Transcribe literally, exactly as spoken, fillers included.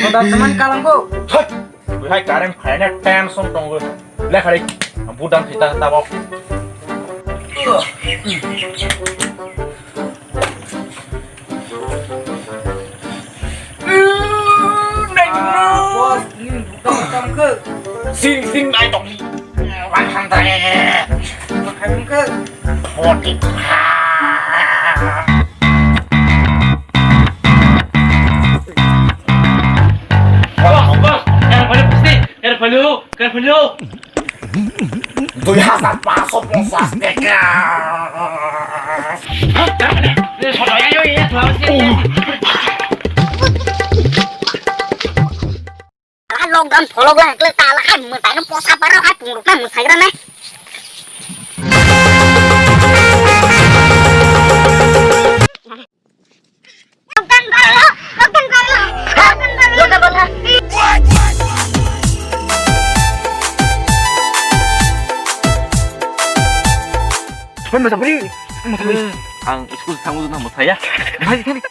Hodar teman kalangko. Thoi, bihai current phaina tension tongo. Lekha ri, budan thita tabok. Boss, nini buka buka wngkhe. Sing sing nai tong. One hundred. Makhai wngkhe. Forty five. Boss, boss, kar phalo, pasti, kar phalo, kar phalo. Dui hazar panchsho ponchas taka. Ala lockdown pholok la hakle ta ala hai mwtai no posa para hai pungrok na mwsai gra na. Lockdown pholok, lockdown pholok, lockdown pholok. Hoi, masa bri, masa bri. Ang school thangu na mwsaya. Hai, hai.